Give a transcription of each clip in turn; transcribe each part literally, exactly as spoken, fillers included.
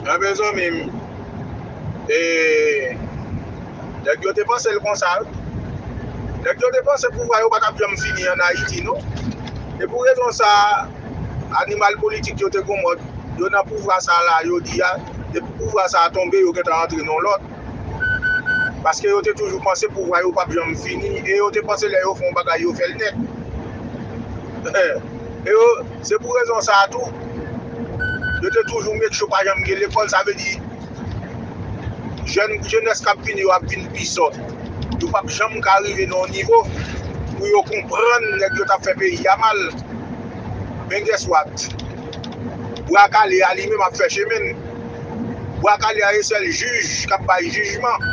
Ebyen, zanmi m, e, nèg yo te panse l konsa, wi. Nèg yo te panse pouvwa yo pa t ap janm fini ann Ayiti, non. E pou rezon sa a, animal politik yo te gon mòd, yo nan pouvwa sa a la, yo di a, depi pouvwa sa a tonbe, yo gentan antre nan lòt. Paske yo te toujou panse pouvwa yo p ap janm fini, e yo te panse lè yo fè yon bagay, yo fè l nèt. E yo, se pou rezon sa a tou, yo te toujou make sure pa janm gen lekòl, sa vle di, jèn, jenès k ap vini yo ap vin pi sòt. Yo p ap janm ka rive nan yon nivo pou yo konprann nèg yo t ap fè peyi a mal. Men guess what? Bwa kale a li menm ap fè chemen l. Bwa kale a se sèl jij k ap bay jijman.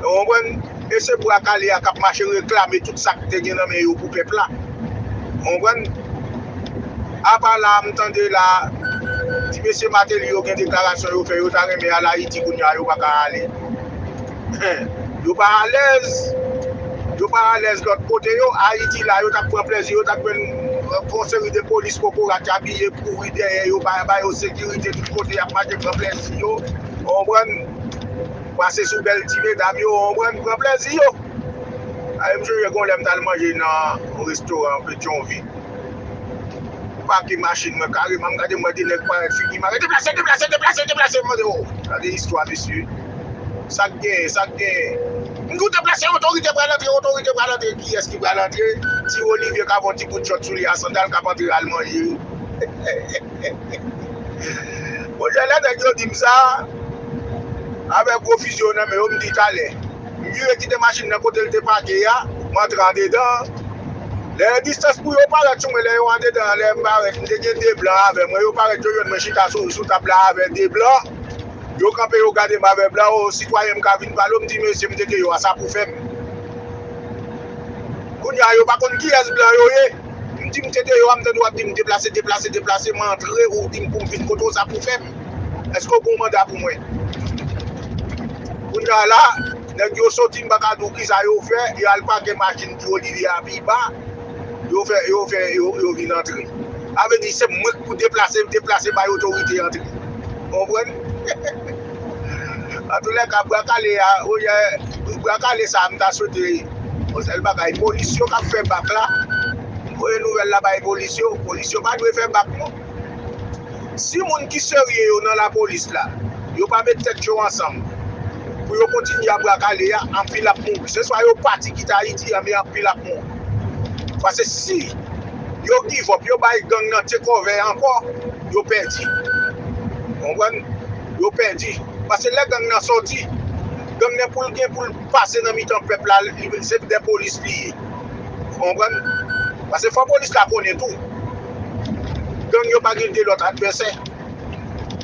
Ou konprann? E se bwa kale a k ap mache reklame tout sa k te gen nan men yo pou pèp la. Ou konprann? Apa la, m tande la, ti mesye Martelly yo gen deklarasyon yo fè, yo ta renmen al Ayiti kounye a, yo pa ka ale. Yo pa alèz. Yo pa alèz lòt kote yo. Ayiti la, yo t ap pran plèzi, yo t ap jwenn yon seri de polis kokorat abiye kouri dèyè yo, ba, ba yo sekirite tout kote, y ap mache pran plèzi yo. Ou konprann? Pase sou bèl ti medam yo, ou konprann? Pran plèzi yo. Ay, m sonje gon lè m t al manje nan yon restoran Petyonvil. M pake machin mwen kareman, m gade m wè de nèg parèt figi mare. Deplase, deplase, deplase, deplase! M mande, o, gade istwa, mesye. Sa k genyen, sa k genyen? M di w deplase, otorite pral antre, otorite pral antre. Kiyès ki pral antre? Ti Olivye k ap yon ti kout chòt sou li a sandal k ap antre al manje. Monchè, lè nèg yo di m sa, avèk gwo fizi yo nan men yo, m di talè. M vire kite machin nan kote l te pake a, m antre andedan. Lè distans pou yo parèt sou mwen, lè yo andedan an, lè m parèt, m te gen de blan avè mwen, yo parèt, yo jwenn mwen chita sou, sou tab la avè de blan. Yo kanpe, yo gade m avè blan, o, sitwayen m ka vin pale w, m di, mesye, m tete yo a, sa pou fè m. Kounye a, yo pa konn kiyès blan yo ye. M di m tete yo a, m tande w ap di m deplase, deplase, deplase, m antre, ou di m pou m vin kote w, sa pou fè m. Èske w gen yon manda pou mwen? Kounye a la, nèg yo soti, m pa ka di w kisa yo fè, yo al pake machin Ti Olivye a pi ba, yo fè, yo fè, yo, yo vin antre. Sa vle di se mwen k pou deplase, deplase bay otorite antre. Konprann? Antoulèka, bwa kale a, oyè, bwa kale sa a, m ta swete yon sèl bagay, polis yo k ap fè bak la, voye nouvèl la bay polis yo, polis yo pa dwe fè bak non. Si moun ki serye yo nan lapolis la, yo pa met tèt yo ansanm pou yo kontinye ap bwa kale a, anpil ap mouri. Se swa yo pati kite Ayiti an, men anpil ap mouri. Paske si yo give up, yo bay gang nan take over ankò, yo pèdi. Konprann? Yo pèdi. Paske lè gang nan sòti, gang nan pou l gen pou l pase nan mitan pèp la, li, se de polis li ye. Konprann? Paske fò polis la konnen tou. Gang yo pa gen de lòt advèsè.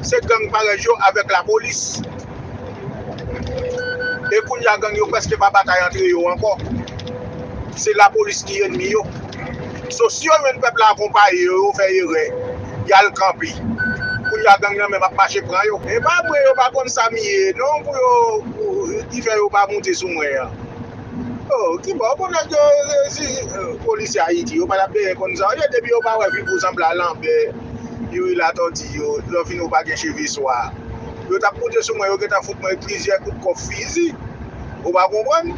Se gang parèy yo avèk lapolis. E kounye a gang yo prèske pa batay antre yo ankò. Se lapolis ki ènmi yo. So, si yo jwenn pèp la akonpaye yo, yo fè erè, y al kanpe. Kounye a gang nan menm ap mache pran yo. E pa mwen yo pa konn sa m ye, non, pou yo, pou, ki fè yo pa moute sou mwen an. Oh, ki bò, bon, nèg yo, eh, si, eh, polisye Ayiti, yo pa t ap bezwen konn sa yo ye, depi yo pa wè figi w sanble a lanbè, Youri Latòti yo, lè w fini w pa gen cheve swa. Yo t ap moute sou mwen, yo gentan fout mwen plizyè kout kòf fizi. Ou pa konprann?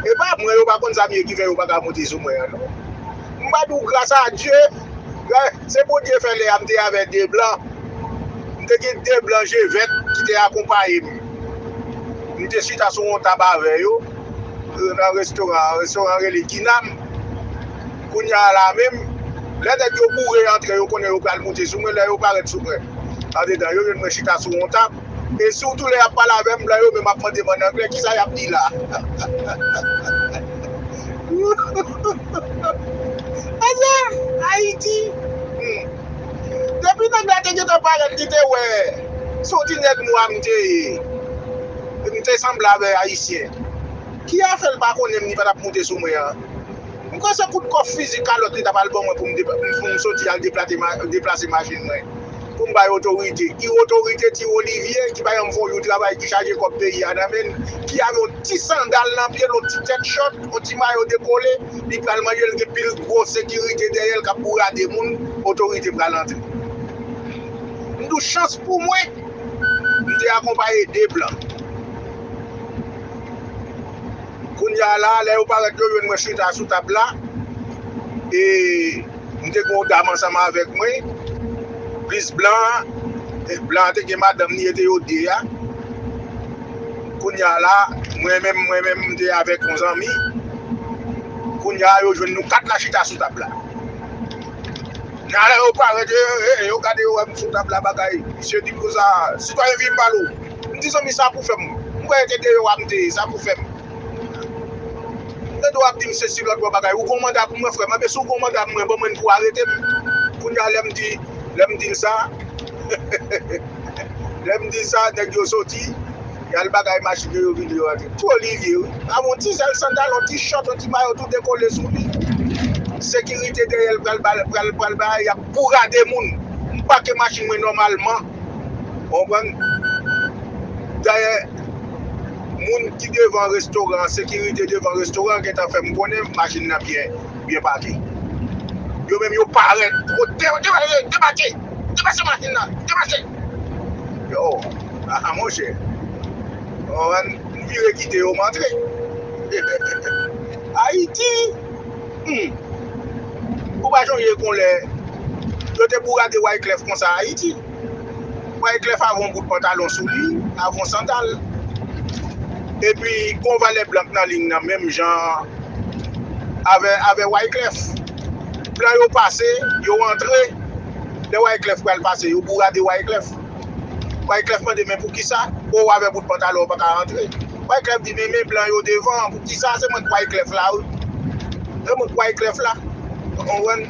E pa mwen, yo pa konn sa m ye ki fè yo pa ka moute sou mwen an, non. M pa di w gras a Dye, se Bondye fè lè a m te avè de blan. M te gen de blan je vèt ki te akonpaye m. M te chita sou yon tab avè yo, nan restoran, restoran rele Kinam. Kounye a la menm, lè nèg yo boure antre, yo konnen yo pral moute sou mwen, lè yo parèt sou mwen andedan, yo jwenn mwen chita sou yon tab. E sitou lè y ap pale avè m, blan yo menm ap mande m ann anglè, kisa y ap di la? Ayiti! Hmm. Depi nèg la te gentan parèt, li te wè se yon ti nèg nwa m te ye. M te sanble avè Ayisyen. Ki afè l pa konnen m, li pa t ap moute sou mwen an? M kwè se kout kòf fizi kalòt li t ap al ban mwen pou m depa-, pou m soti al deplate ma-, deplase machin mwen. Pou m bay otorite. Ki otorite? Ti Olivye, ki pa janm fè yon jou travay, ki chaje kòb peyi a nan men l, ki avè yon ti sandal nan pye l, yon ti tèt chòt, yon ti mayo dekole, li pral manje, l gen pil gwo sekirite dèyè l k ap bourade moun, otorite pral antre. M di w chans pou mwen, M te akonpaye de blan. Kounye a la, lè yo parèt, yo jwenn mwen chita sou tab la. E m te gen yon dam ansanm avèk mwen, plis blan an. E blan an te gen madanm li, e te yo de a. Kounye a la, mwen menm, mwen menm, m te avèk yon zanmi. Kounye a, yo jwenn nou kat la chita sou tab la. Nan lè yo parèt, yo, yo, yo gade, yo wè m sou tab la, bagay. Misye di m konsa, "Sitwayen, vin m pale w." M di, "Zanmi, sa pou fè m. M kwè te deyò a m te ye, sa pou fè m." Tande w ap di m sesi lòt bò bagay. Ou gon manda pou mwen, frè m. Anben, si w gon manda pou mwen, ban mwen l pou w arete m. Kounye a, lè m di, lè m di l sa, lè m di sa, nèg yo soti, y al bagay machin yo, yo vini, yo rantre. Twò li ye, wi. Avè yon ti sèl sandal, yon ti chòt, yon ti mayo, tou dekole sou li. Sekirite dèyè l pral, pral, pral, pral bay, y ap bourade moun. M pake machin mwen nòmalman. Ou konprann? Dayè, moun ki devan restoran an, sekirite devan restoran an gentan fè m konnen machin nan byen, byen pake. Yo menm yo parèt. Yo de-, de-, de-, debake! Debake machin nan! Debake! Yo, a, a, monchè. Ou konprann? M vire kite yo, m antre. Ayiti! Hmm. Ou pa sonje kon lè yo te bourade Wyclef konsa Ayiti? Wyclef avè yon bout pantalon sou li, avè yon sandal. Epi gon valè blan k nan liy nan menm jan avè, avè Wyclef. Blan yo pase, yo antre. Lè Wyclef pral pase, yo bourade Wyclef. Wyclef mande, "Men poukisa? Ou avè bout pantalon ou pa ka rantre?" Wyclef di, "Men, men blan yo devan, poukisa?" Se mwen k Wyclef la, wi. Se mwen k Wyclef la. Ou konprann?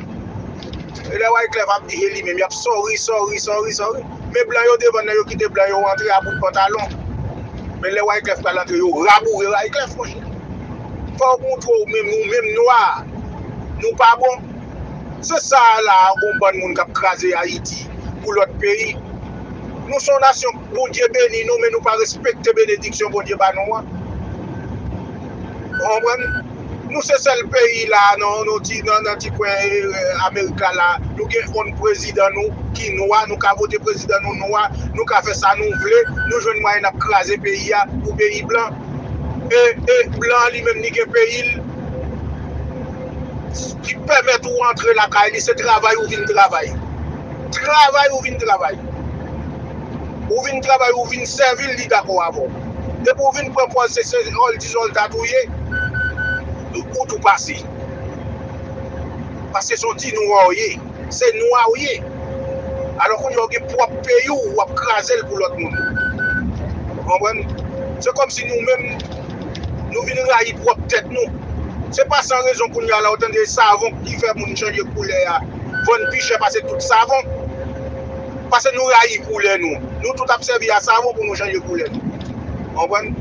E lè Wyclef ap di, e li menm, y ap sorry, sorry, sorry, sorry. Men blan yo devan nan, yo kite blan yo antre a bout pantalon. Men lè Wyclef pral antre, yo raboure Wyclef, monchè. Fò w montre w menm, nou menm nwa, nou pa bon. Se sa a la, gon bann moun k ap kraze Ayiti pou lòt peyi. Nou se yon nasyon Bondye beni nou, men nou pa respekte benediksyon Bondye ba nou an. Ou konprann? Nou se sèl peyi la, nan, nan ti, nan, nan ti kwen, eh, Amerik la, la, nou gen yon prezidan nou ki nwa, nou ka vote prezidan nou nwa, nou ka fè sa nou vle, nou jwenn mwayen n ap kraze peyi a pou peyi blan. E, e blan li menm li gen peyi l ki pèmèt ou antre lakay li, se travay ou vin travay. Travay ou vin travay. Ou vin travay, ou vin sèvi l, li dakò avè w. Depi ou vin pran pòz se, se oldies oldies ou ye, ou tou pase. Paske se yon ti nwa w ye. Se nwa w ye. Alò kounye a w gen pwòp peyi w, w ap kraze l pou lòt moun. Ou konprann? Se kòmsi nou menm, nou vin rayi pwòp tèt nou. Se pa san rezon kounye a la, ou tande savon ki fè moun chanje koulè a vann pi chè pase tout savon. Paske nou rayi koulè nou. Nou tout ap sèvi a savon pou nou chanje koulè nou. Konprann?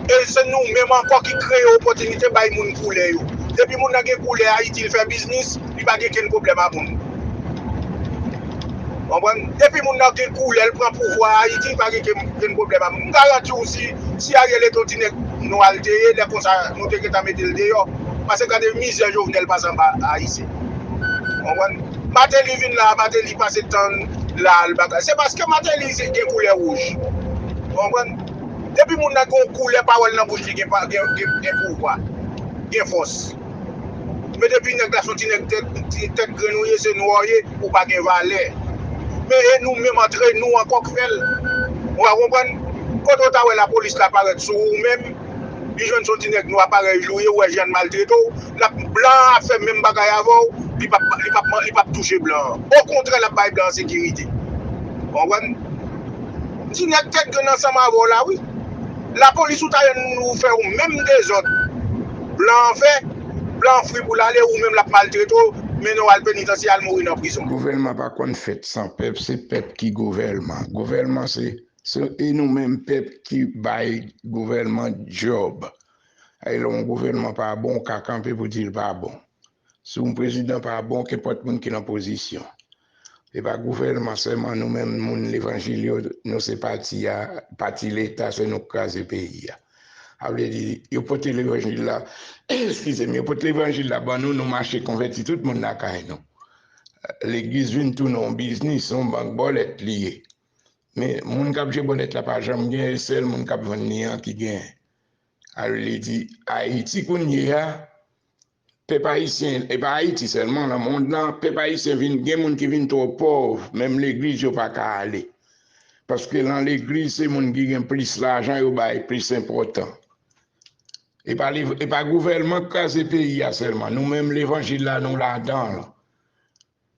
E se nou menm ankò ki kreye opòtinite bay moun koulè yo. Depi moun nan gen koulè Ayiti, l fè biznis, li pa gen kenn pwoblèm a moun. Konprann? Depi moun nan gen koulè, l pran pouvwa Ayiti, li pa gen kenn, kenn pwoblèm a moun. M garanti w, si, si Ariel te yon ti nèg nwa l te ye, lè konsa, nou te gentan mete l deyò. Paske gade mizè Jovenel pase anba Ayisyen. Konprann? Martelly vin la, Martelly pase tan la, l bagay. Se paske Martelly se gen koulè wouj. Konprann? Depi moun nan gen yon koulè, pawòl nan bouch li gen, pa- gen, gen, gen pouvwa, gen fòs. Men depi nèg la se yon ti nèg tèt, ti tèt grenn ou ye, se nwa w ye, ou pa gen valè. Men e nou menm antre nou ankò k fè l. Ou pa konprann? Kote w ta wè lapolis la parèt sou ou menm, li jwenn se yon ti nèg nwa parèy li w ye, ou wè jan l maltrete w, l ap, blan an ap fè menm bagay avè w, li p ap, li p ap, li p ap touche blan an. Okontrè, l ap bay blan an sekirite. Ou konprann? Ti nèg tèt grenn ansanm avè w la, wi. Lapolis ou ta jwenn ou fè yon menm dezòd blan an fè, blan an fri pou l ale, ou menm l ap maltrete w, mennen w al penitansye, al mouri nan prizon. Gouvèlman pa konn fèt san pèp, se pèp ki gouvèlman. Gouvèlman se, se, e nou menm pèp ki bay gouvèlman djòb. Ay, lè yon gouvèlman pa bon, ou ka kanpe pou di l pa bon. Si yon prezidan pa bon, kenpòt moun ki nan pozisyon. Se pa gouvèlman sèlman, nou menm moun levanjil yo, nou se pati a, pati Leta, se nou k kraze peyi a. A vle di, yo pote levanjil la, eskize m, yo pote levanjil la ban nou, nou mache konvèti tout moun lakay nou. Legliz vin tounen yon biznis, yon bank bòlèt li ye. Men moun k ap jwe bòlèt la pa janm gen, e sèl moun k ap vann li an ki gen. Sa vle di, Ayiti kounye a, pèp ayisyen, e pa Ayiti sèlman, nan mond lan, pèp ayisyen vin, gen moun ki vin twò pòv, menm legliz yo pa ka ale. Paske nan legliz, se moun ki gen plis lajan yo bay plis enpòtan. E pa, e pa gouvèlman k kraze peyi a sèlman. Nou menm, levanjil la, nou ladan l.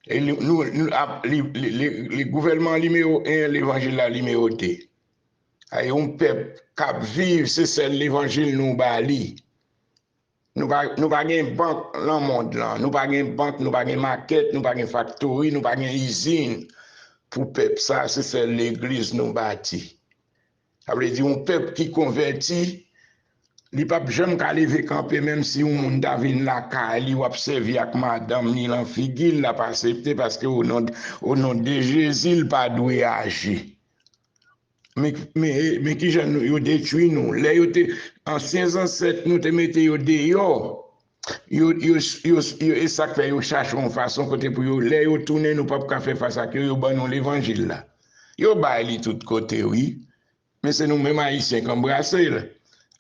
E li, nou, nou ap, li, li, li, li, gouvèlman nimewo en, levanjil la nimewo de. Ay, yon pèp k ap viv, se sèl levanjil nou ba li. Nou pa, nou pa gen bank nan mond lan. Nou pa gen bank, nou pa gen makèt, nou pa gen faktori, nou pa gen izin pou pèp sa. Se sèl legliz nou bati. Sa vle di, yon pèp ki konvèti, li p ap janm ka leve kanpe, menm si yon moun ta vin lakay li, w ap sèvi ak madanm li lan figi l, l ap aksepte, paske o non, o non de Jezi, l pa dwe aji. Men, men, men kijan nou, yo detwi nou? Lè yo te, ansyen zansèt nou te mete yo deyò, yo, yo, yo, yo, e sa k fè yo chache yon fason kote pou yo, lè yo tounen, nou p ap ka fè fas ak yo, yo ban nou levanjil la. Yo bay li tout kote, wi. Men se nou menm Ayisyen k anbrase l.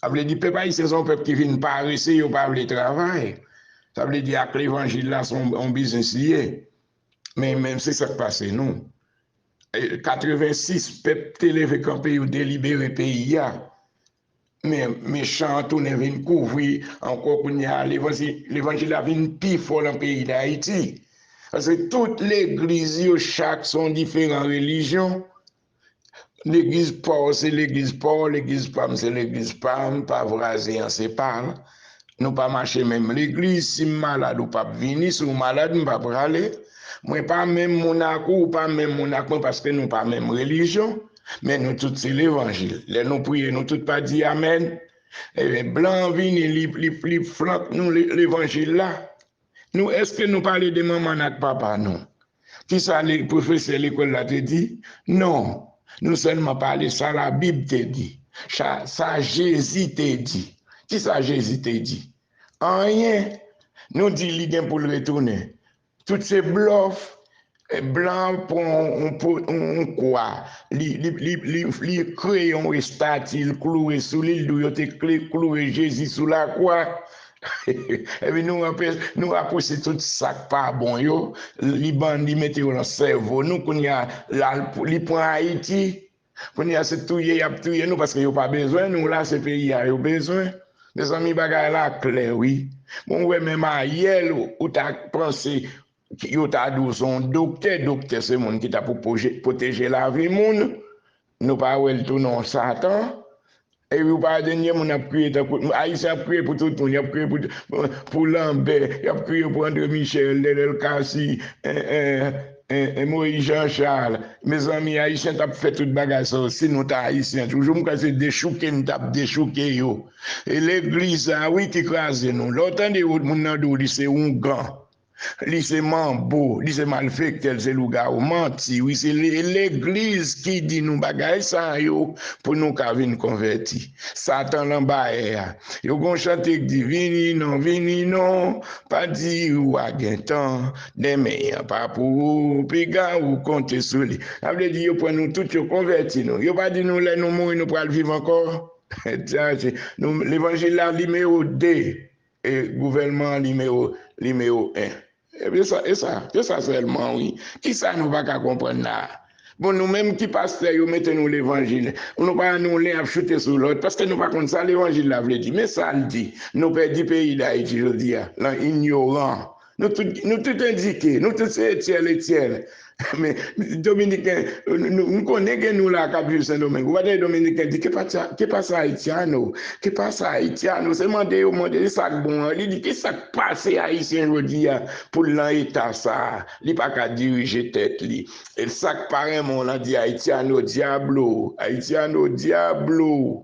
Sa vle di, pèp ayisyen se yon pèp ki vin parese, yo pa vle travay. Sa vle di, ak levanjil la, se yon, yon biznis li ye. Men, men se sa k pase nou. E, katrevensis, pèp te leve kanpe, yo delibere peyi a. Men mechan an tounen vin kouvri ankò kounye a, levanjil, levanjil la vin pi fò nan peyi Dayiti. Paske tout legliz yo, chak se yon diferan relijyon. Legliz pa w se legliz pa w, legliz pa m se legliz pa m, pa vwazen an se pa l. Nou pa mache menm legliz, si m malad ou p ap vini, si w malad m pa prale. Mwen pa menm moun ak ou, ou pa menm moun ak mwen paske nou pa menm relijyon, men nou tout se levanjil. Lè nou priye, nou tout pa di amèn. Ebyen, blan an vini, li, li, li flank nou le-, levanjil la. Nou, èske nou pale de manman n ak papa nou? Kisa le, pwofesè lekòl la te di? Non. Nou sèlman pale sa Labib te di, sa, sa Jezi te di. Kisa Jezi te di? Anyen. Nou di li gen pou l retounen. Tout se blòf. E blan an pran yon, yon, yon kwa, li, li, li, li, li kreye yon estati, li kloure sou li, li di w yo te kle-, kloure Jezi sou lakwa. Epi nou anpe-, nou apresye tout sa k pa bon yo, li ban, li mete yo nan sèvo nou, kounye a, l al, li pran Ayiti. Kounye a, se touye y ap touye nou, paske yo pa bezwen nou la, se peyi a yo bezwen. Mezanmi, bagay la klè, wi. Bon, w wè menm Ariel, ou, ou ta panse ki yo ta di w se yon doktè, doktè se moun ki ta pou pwoje-, pwoteje lavi moun. Nou pa wè l tounen yon satan. Epi ou pa wè dènye moun ap kriye tankou, Ayisyen ap kriye pou tout moun, y ap kriye pou, pou Lanbè, y ap kriye pou André Michel, Dènèl Kasi, en, en, en, en, Moyiz Jan Chal. Mezanmi, Ayisyen t ap fè tout bagay sa yo, si nou ta Ayisyen. Toujou m kwè se dechouke n t ap dechouke yo. E legliz sa, wi, ki kraze nou. Lè w tande moun nan di w li se oungan, li se manbo, li se malfektè, li se lougawou, manti, wi, se le-, legliz ki di nou bagay sa yo pou nou ka vin konvèti. Satan lan bayè a. Yo gon chante k di, vini non, vini non, pa di ou a gen tan, denmen an pa pou ou, piga ou konte sou li. Sa vle di yo pran nou tout, yo konvèti nou. Yo pa di nou lè nou mouri nou pral viv ankò. Sa se, nou, levanjil la nimewo de, e gouvènman an nimewo, nimewo en. Ebyen sa, e sa, se sa sèlman wi. Kisa nou pa ka konprann la a? Bon, nou menm ki pastè yo mete nou levanjil, nou pa annilen ap choute sou lòt, paske nou pa konn sa levanjil la vle di. Men sa l di, nou pèdi peyi Dayiti jodi a, lan inyoran. Nou tout, nou tout endike, nou tout se Etyèl, Etyèl. Men, Dominiken, nou, nou, nou konnen gen nou la k ap viv Sendomeng. Ou pa tande Dominiken di, que pasa, que pasa haitiano? Que pasa haitiano? Se mande yo mande, se sa k bon an. Li di, kisa k pase Ayisyen jodi a pou l lan eta sa a? Li pa ka dirije tèt li. E sa k pa renmen w lan di, haitiano diablo, haitiano diablo.